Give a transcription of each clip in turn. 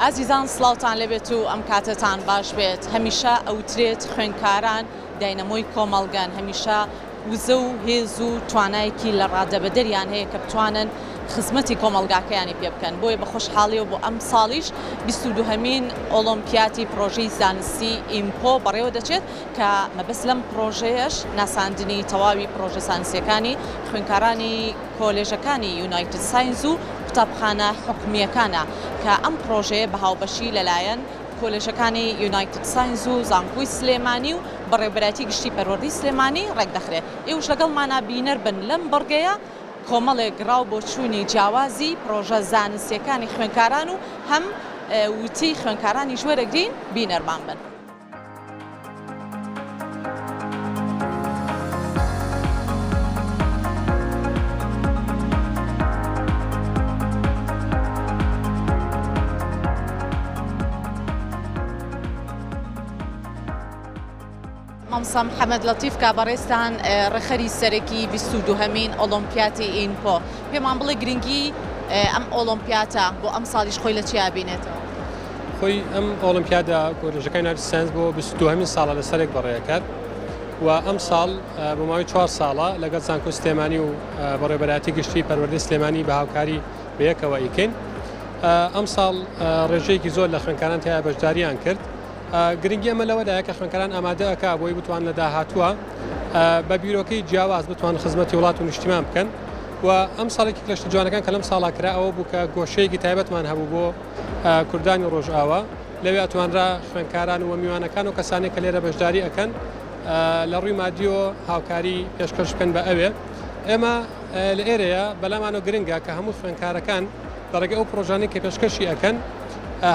ئازیزان سڵاوتان لێبێت و ئەم کاتەتان باش بێت هەمیشە ئەوترێت خوێندکاران داینەمۆی کۆمەڵگەن هەمیشە وزە و هێز و توانایەکی لە ڕادەبەدەریان هەیە کە بتوانن خزمەتی کۆمەڵگاکەیانی پێ بکەن بۆیە بە خۆشحاڵیەوە بۆ ئەمساڵیش 22هەمین ئۆڵۆمپیاتی پڕۆژەی زانستی ئیمپۆ بەڕێوە دەچێت کە مەبەست لەم پڕۆژەیەش ناساندنی تەواوی پڕۆژە زانستیەکانی خوێندکارانی کۆلێژەکانی یونایتد ساینس و قوتابخانە حکومییەکانە کە ئەم پڕۆژەیە بە هاوبەشی لەلایەن کۆلێژەکانی یونایتد ساینس و زانکۆی سلێمانی و بەڕێوەبەرایەتی گشتی پەروەردەی سلێمانی ڕێکدەخرێت. ئێوەش لەگەڵمانا بینەر بن لەم بڕگەیە کۆمەڵێک ڕا و بۆچوونی جیاوازی پڕۆژە زانستییەکانی خوێندکاران و هەم وتەی خوێندکارانیش وەرەگرین بینەرمان بن. مامۆستا محەمەد لەتیف کا بەڕێزتان ڕێکخەری سەرەکی 22هەمین ئۆڵۆمپیاتی ئینپۆ پێمان بڵێ گرنگی ئەم ئۆڵۆمپیاتە بۆ ئەم ساڵیش خۆی لە چیا بینێتەوە؟ خۆی ئەم ئۆڵمپیادە کۆلێژەکانی ناوی ساینس بۆ 22هەمین ساڵە لەسەرێک بەڕێکات و ئەم ساڵ بۆ ماوەی چوار ساڵە لەگەڵ زانکۆ سلێمانی و بەڕێوەبەرایەتی گشتی پەروەردەی سلێمانی بە هاوکاری بەیەکەوە ئیکەین ئەم ساڵ ڕێژەیەکی زۆر لە خوێندکاران تیا بەشداریان کرد گرنگی ئەمە لەوەدایە کە خوێندکاران ئامادە ئەکا بۆی بتوان لە داهاتووە بە بیرۆکەی جیاواز بتوان خزمەتی وڵات و نیشتیمان بکەن و ئەم ساڵێکی لە شتە جوانەکان کە لەم ساڵا کرا ئەوە بوو کە گۆشەیەکی تایبەتمان هەبوو بۆ کوردانی ڕۆژئاوا لەوێ ئەتوانرا خوێندکاران و میوانەکان و کەسانێک کە لێرە بەشداری ئەکەن لە ڕووی مادیەوە هاوکاری پێشکەش بکەن بە ئەوێ ئێمە لە ئێرەیە بەلامانەوە گرنگە کە هەموو خوێندکارەکان لە ڕێگەی ئەو پرۆژانەی کە پێشکەشی ئەکەن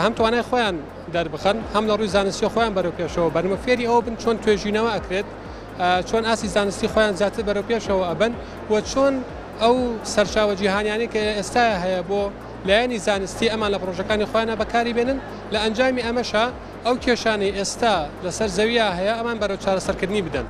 هەم توانای خۆیان دەربخەن هەم لە ڕووی زانستی خۆیان بەرەو پێشەوە بەرن و فێری ئەوە بن چۆن توێژینەوە ئەکرێت چۆن ئاستی زانستی خۆیان زیاتر بەرەو پێشەوە ئەبەن و چۆن ئەو سەرچاوە جیهانیانەی کە ئێستا هەیە بۆ لایەنی زانستی ئەمان لە پڕۆژەکانی خۆیانە بەکاری بێنن لە ئەنجامی ئەمەشا ئەو کێشانەی ئێستا لەسەر زەویا هەیە ئەمان بەرەو چارەسەرکردنی بدەن.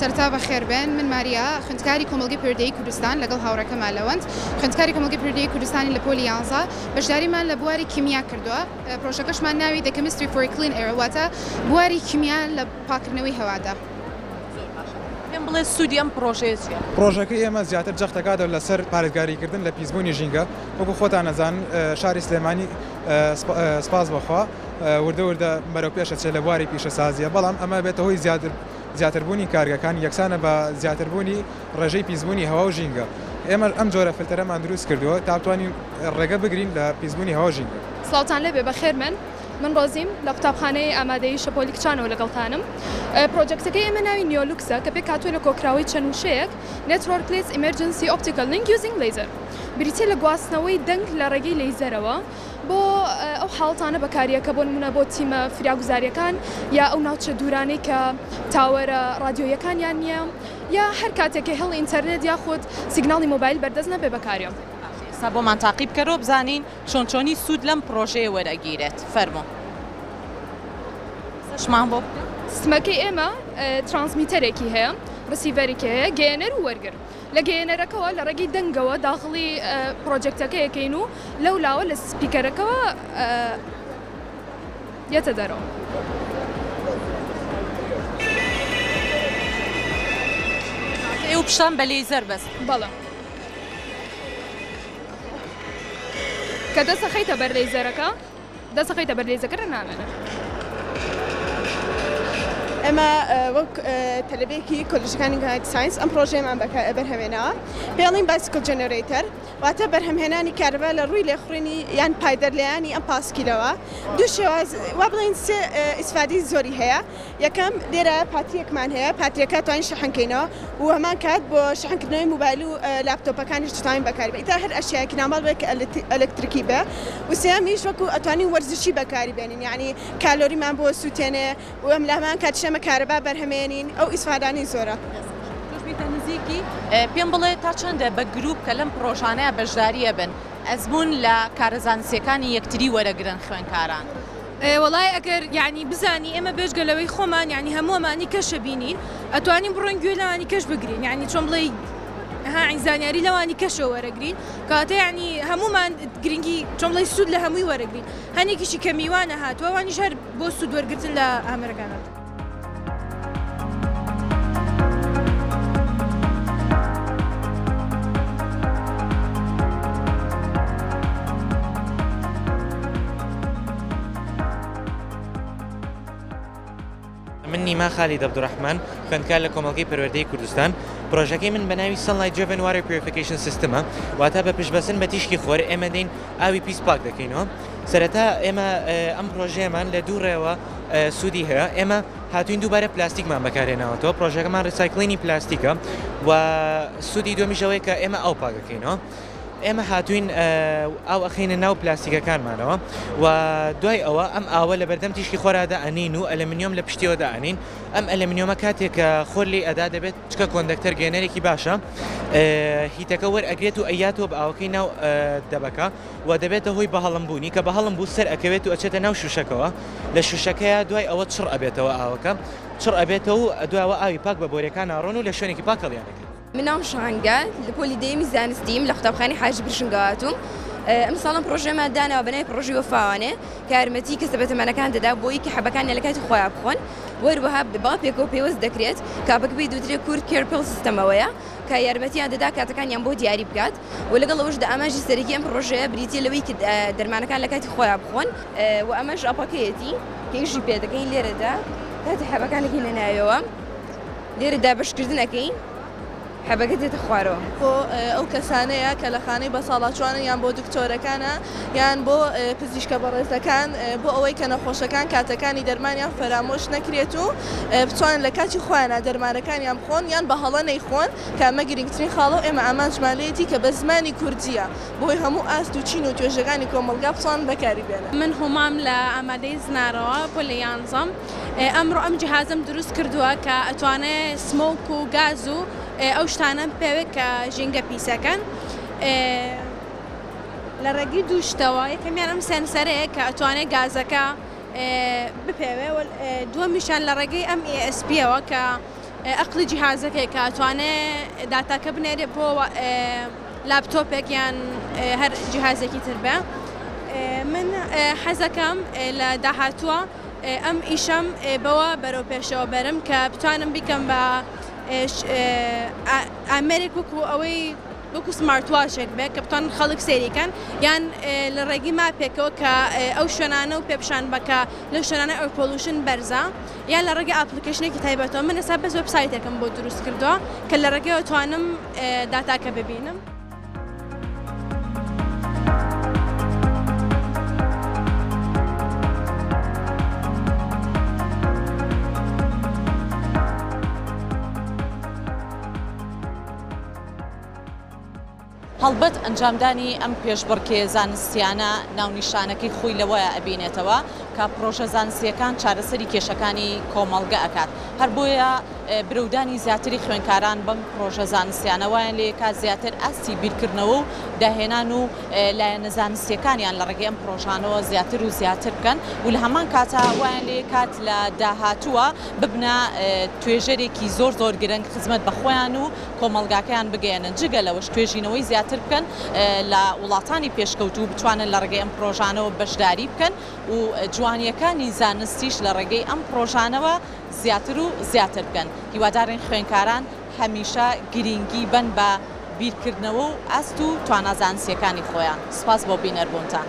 سەرەتا بەخێربێن، من ماریا، خوێندکاری کۆمەڵگەی پەروەردەیی کوردستان لەگەڵ هاوڕێکەما لەوەند، خوێندکاری کۆمەڵگەی پەروەردەیی کوردستانی لە پۆلی یانزە، بەشداریمان لە بواری کیمیا کردووە، پرۆژەکەشمان ناوی The Chemistry for a Clean Air واتە بواری کیمیا لە پاککردنەوەی هەوادا. زۆر باشە پێم بڵێ سوودی ئەم پڕۆژەیە چییە؟ پڕۆژەکەی ئێمە زیاتر جەخت دەکاتەوە لەسەر پارێزگاریکردن لە پیسبوونی ژینگە، وەکو خۆتان ئەزانن شاری سلێمانی سپاس بەخوا وردە وردە بەرەو پێش ئەچێت لە بواری پیشەسازیە، بەڵام ئەمە بێتە هۆی زیاتربوونی کارگەکان یەکسانە بە زیاتربوونی ڕێژەی پیسبوونی هەوا و ژینگە، ئێمەش ئەم جۆرە فلتەرەمان دروست کردووە تا بتوانین ڕێگە بگرین لە پیسبوونی هەوا و ژینگە. سڵاوتان لێبێ بەخێربێن من ڕۆزیم لە قوتابخانەی ئامادەیی شەپۆلی کچانەوە لەگەڵتانم پرۆجەکتەکەی ئێمە ناوی نیۆلوکسە کە پێکهاتووە لە کۆکراوەی چەند وشەیەک Networkless Emergency Optical Link Using Laser بریتیە لە گواستنەوەی دەنگ لە ڕێگەی لەیزەرەوە بۆ ئەو حاڵەتانە بەکاریە کە بۆ نمونە بۆ تیمە فریاگوزاریەکان یا ئەو ناوچە دوورانەی کە تاوەرە ڕادیۆیەکانیان نییە یا هەر کاتێک کە هێڵی ئینتەرنێت یاخود سیگناڵی مۆبایل بەردەست نەبێ بەکاریە. باشە ئێستا بۆمان تاقی بکەرەوە بزانین چۆن چۆنی سوود لەم پڕۆژەیە وەرئەگیرێت فەرموو قسەشمان بۆ بکە. سیستمەکەی ئێمە transmitter ێکی هەیە، receiver ێکی هەیە، گەیەنەر و وەرگر. لە گەیەنەرەکەوە لە ڕێگەی دەنگەوە داخڵی پڕۆجێکتەکە ئەکەین و لەو لاوە لە speaker ەکەوە یەتە دەرەوە. ئێوە پشتان بە لەیزەر بەست؟ بەڵێ. کە دەست ئەخەیتە بەر لەیزەرەکە. دەست ئەخەیتە بەر لەیزەکە نامێنێت. ئێمە وەک تەلەبەیەکی کۆلێژەکانی گاید ساینس ئەم پرۆژەیەمان بەرهەمێناوە پێڵین bicycle generator واتە بەرهەمهێنانی کارەبا لە ڕووی لێخوڕینی یان پایدەرلێیانی ئەم پاسکیلەوە دوو شێواز وا بڵێین سێ ئیسفادەی زۆری هەیە یەکەم لێرە پاتریەکمان هەیە پاتریەکە توانین شەحن کەینەوە و هەمان کات بۆ شەحنکردنەوەی موبایل و لاپتۆپەکانیش دەتوانین بەکاری بێنین تا هەر ئەشیایەکی ناوماڵ بێت کە ئەلکتریکی بێ و سێیەمیش وەکو ئەتوانین وەرزشی بەکاری بێنین یعنی کالۆریمان بۆ سووتێنێ و ئەم لە هەمان کاتیش ئێمە کارەبا بەرهەمێنین ئەو ئیسفادانەی زۆرە. تۆش بیتە نزیکی پێم بڵێ تا چەندە بە گروپ کە لەم پڕۆژانەیە بەشداری ئەبن؟ ئەزموون لە کارە زانستییەکانی یەکتری وەرەگرن خوێندکاران. وەڵای ئەگەر یانی بزانی ئێمە بێجگە لەوەی خۆمان یانی هەموو ئەمانی کەشە بینین ئەتوانین بڕۆین گوێ لەوانی کەش بگرین یانی چۆن بڵێی ها یانی زانیاری لەوانی کەشەوە وەرەگرین کەواتە یانی هەموومان گرنگی چۆن بڵێی سوود لە هەمووی وەرەگرین هەنێکیشی کە میوانە هاتووە ئەوانیش هەر بۆ سوود وەرگرتن لە ئامێرەکان هاتوون. من نیما خالید عەبدولڕەحمان، خوێندکار لە کۆمەڵگەی پەروەردەی کوردستان، پڕۆژەکەی من بە ناوی Sunlight Driven Water Purification System ە، واتە بە پشتبەستن بە تیشکی خۆر ئێمە دێین ئاوی پیس پاک دەکەینەوە. سەرەتا ئێمە ئەم پڕۆژەیەمان لە دوو ڕێوە سوودی هەیە، ئێمە هاتووین دووبارە پلاستیکمان بەکارهێناوەتەوە، پڕۆژەکەمان recycling ی پلاستیکە و سوودی دووەمیش ئەوەیە کە ئێمە ئاو پاک دەکەینەوە. ئێمە هاتووین ئاو ئەخەینە ناو پلاستیکەکانمانەوە و دوای ئەوە ئەم ئاوە لە بەردەم تیشکی خۆرا دائەنین و ئەلەمنیۆم لە پشتیەوە دائەنین ئەم ئەلەمنیۆمە کاتێک کە خۆر لێی ئەدا دەبێت چکە conductor گەێنەرێکی باشە heat ەکە وەرئەگرێت و ئەیاتەوە بە ئاوەکەی ناو دەبەکە و دەبێتە هۆی بەهەڵم بوونی کە بەهەڵم بوو سەر ئەکەوێت و ئەچێتە ناو شوشەکەوە لە شوشەکەیە دوای ئەوە چڕ ئەبێتەوە ئاوەکە چڕ ئەبێتەوە و دوایەوە ئاوی پاک بە بۆریەکان ئاڕۆن و لە شوێنێکی پاک هەڵیان ئەگرن. من ناوم شەهەنگە لە پۆلی دەیەمی زانستیم لە قوتابخانەی حاجی پرشنگە هاتووم ئەمساڵ ئەم پڕۆژەیەمان داناوە بە ناوی پڕۆژەی وەفاوانێ کە یارمەتی کەسە بەتەمەنەکان دەدا بۆی کە حەبەکانیان لە کاتی خۆیان بخۆن وەروەها بە پێکەوە پەیوەست دەکرێت کاپەکە پێی دوترێ کورد Care Pill System ەوەیە کە یارمەتیان دەدا کاتەکانیان بۆ دیاری بکات و لەگەڵ ئەوەشدا ئامانجی سەرەکی ئەم پڕۆژەیە بریتیە لەوەی کە دەرمانەکان لە کاتی خۆیان بخۆن و ئەمەش ئەپەکەیەتی کە ئیشی پێ دەکەین لێرەدا کاتی حەبەکان دەکەینە ناویەوە لێرە دابەشکردن ئەکەین حەبەکە دێتە خوارەوە. بۆ ئەو کەسانەیە کە لە خانەی بەساڵاچوانن یان بۆ دکتۆرەکانە یان بۆ پزیشکە بەڕێزەکان بۆ ئەوەی کە نەخۆشەکان کاتەکانی دەرمانیان فەرامۆش نەکرێت و بتوانن لە کاتی خۆیانا دەرمانەکانیان بخۆن یان بە هەڵە نەیخۆن کە ئەمە گرنگترین خاڵە و ئێمە ئامانجمان لێیەتی کە بە زمانی کوردییە بۆی هەموو ئاست و چین و توێژەکانی کۆمەڵگا بتوانن بەکاری بێنن. من هومام لە ئامادەیی زنارەوە پۆلی یانزەم. ئەمڕۆ ئەم جیهازەم دروست کردووە کە ئەتوانێ smoke و گاز و ئەو شتانەم پێوێ کە ژینگە پیسەکەن لە ڕێگەی دوو شتەوە یەکەمیان ئەم sensor ەیە کە ئەتوانێ گازەکە بپێوێ دووەمیشان لە ڕێگەی ئەم ESP ەوە کە ئەقلی جیهازەکەی کە ئەتوانێ داتاکە بنێرێ بۆ لاپتۆپێک یان هەر جیهازێکی تر بێ من حەزەکەم لە داهاتووە ئەم ئیشەم بەوە بەرەو پێشەوە بەرم کە بتوانم بیکەم بە ئامێرێک وەکو ئەوەی وەکو smart watch ێک بێ کە بتوانن خەڵک سەیری کەن یان لە ڕێگەی map ێکەوە کە ئەو شوێنانە و پێ پیشان بە کە لەو شوێنانە air pollution بەرزە یان لە ڕێگەی application ێکی تایبەتەوە من ئێستا بەس وێبسایتێکم بۆ دروست کردووە کە لە ڕێگەیەوە توانم داتاکە ببینم. هەڵبەت ئەنجامدانی ئەم پێشبڕکێ زانستیانە ناونیشانەکەی خۆی لەوەیا ئەبینێتەوە کە پڕۆژە زانستیەکان چارەسەری کێشەکانی کۆمەڵگە ئەکات هەر بۆیە برەودانی زیاتری خوێندکاران بەم پڕۆژە زانستیانە وایان لێکات زیاتر ئاستی بیرکردنەوە و داهێنان و لایەنە زانستیەکانیان لە ڕێگەی ئەم پڕۆژانەوە زیاتر و زیاتر بکەن و لە هەمان کاتا وایان لێکات لە داهاتووە ببنە توێژەرێکی زۆر زۆر گرنگ خزمەت بە خۆیان و کۆمەڵگاکەیان بگەیەنن جگە لەوەش توێژینەوەی زیاتر بکەن لە وڵاتانی پێشکەوتوو بتوانن لە ڕێگەی ئەم پڕۆژانەوە بەشداری بکەن و جوانیەکانی زانستیش لە ڕێگەی ئەم پڕۆژانەوە زیاتر و زیاتر بکەن هیوادارین خوێنکاران هەمیشە گرینگی بەن بە بیرکردنەوە و ئاست و توانا زانستیەکانی خۆیان سوپاس بۆ بینەربوونتان.